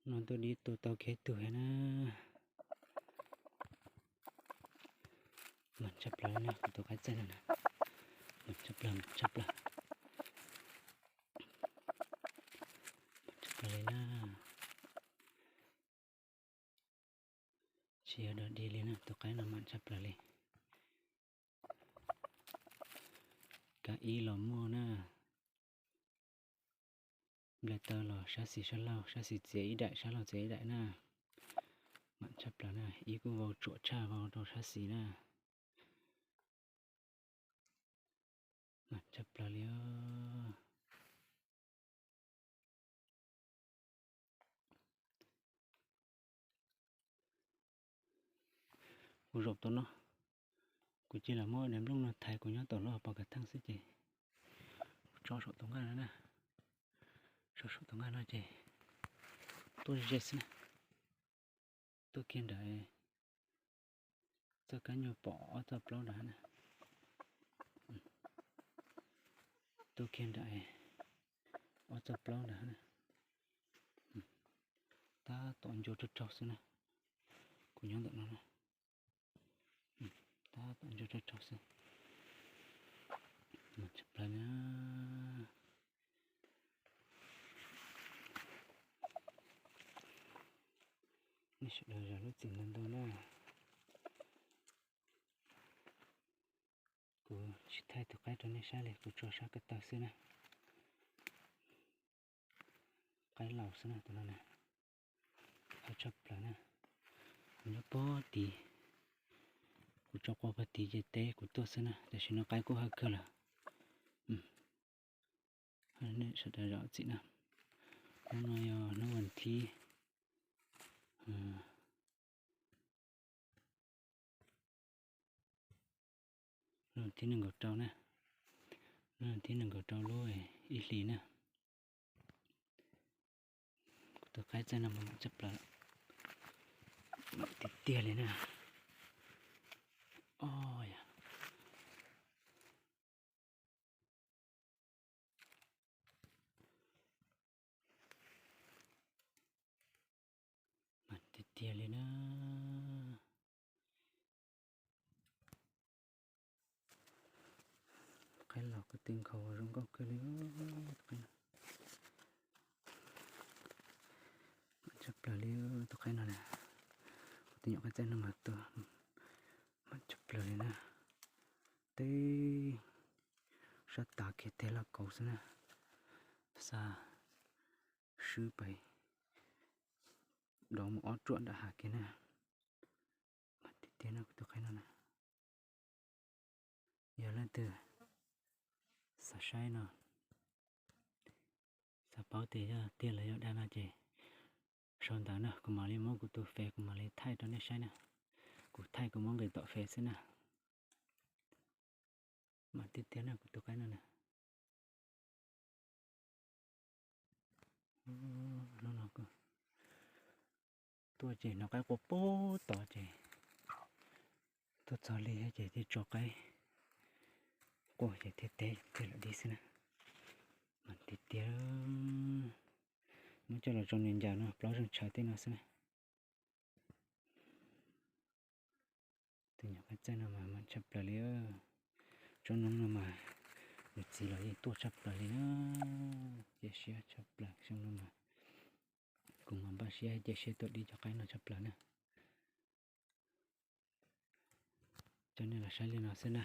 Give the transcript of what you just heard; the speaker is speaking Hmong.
No tuaj dib tu tau kiag tug thiab na. Mas tshaj plaws li na, kuv tus qaib txaij no na. Mas tshaj plaws, mas tshaj plaws. Mas tshaj plaws li na. Tsis yog dog dig li na, tus qaib no mam tshaj plaws li. Kab ib los muaj na. Nplaig taw los sab xis sab laug, sab xis txiav ib daim, sab laug txiav ib daim na. Mam tshaj plaws na, ib kuj vau tsuam tshaj vau rau sab xis na. Mam tshaj plaws li os. Kuv zaum tau no, kuv cia li muab daim nplooj no thaiv kuv nyob tom lub hauv paus kav theej xwb ces kuv tso saum tus nqaj no na. Tso saum tus nqaj no ces tuaj ze xwb na. Tuaj kiag nram txoj kab nyuag pom ob txoj plaub nrad na. Tuaj kiag nram ob txoj plaub nrad na. Tab tom ncua raug raug xwb na. Kuv nyob ntawm no na. Tab tom ncua raug raug xwb. Mas tshaj plaws na. Nej sawv daws zam lub txim ntau ntau na. Kuv tsis thaij tus qaib rau nej saib li, kuv tso sab ko taw xwb na. Qaib laus xwb na tus no na. Qab tshaj plaws na. Kuv nyob pog tid, kuv tso qua pog tid ces teb kuv tuaj xwb na, tam sim no qaib kuj hawj kawg lawm. Nej sawv daws zam txim na. Hnub no yog hnub vas thib, hnub vas thib nees nkaum rau na, hnub vas thib nees nkaum rau lub ib hlis na. Kuv tus qaib txaij no mas mam tshaj plaws, mam tiag tiag li na. Os yog, mas tiag tiag li na. Qaib laus kuv tij nkhaus zoo nkauj kawg li. Tus qaib no mas tshaj plaws li, tus qaib no na. Kuv tus nyuam qaib txaij no mas tus mas tshaj plaws li na. Teb sab tav kiag teg laj kauv xwb na. Xa swb pais dov mus ob ruam nram hav kiag na. Mas tiag tiag no kuv tus qaib no na. Yog leej twg xav saib no, xav paub tias yog tiag los yog dag no ces sau ntawv no kuv mam li muab kuv tus Face kuv mam li thaij rau nej saib na. Kuv thaij kuv muab nqis tom Face xwb na. Mas tiag tiag no kuv tus qaib no na. Hnub no tuaj ces hnov qaib qua pem tod ces tuaj txog li ces thiaj tso qaib qua ces thiaj teb thiaj los dib xwb na. Mas tiag tiag, muab coj los tso nws ncaws no plaub zeeg tshav tej no xwb na. Tus nyuam qaib txaij no mas mas tshaj plaws li. Tsob noob no mas nws txiv los yeej tuaj tshaj plaws li na. Cia siab tshaj plaws xyoo no mas kuv mas npaj siab cia siab tuaj dib cov qaib no tshaj plaws na. Coj nej los saib li no xwb na.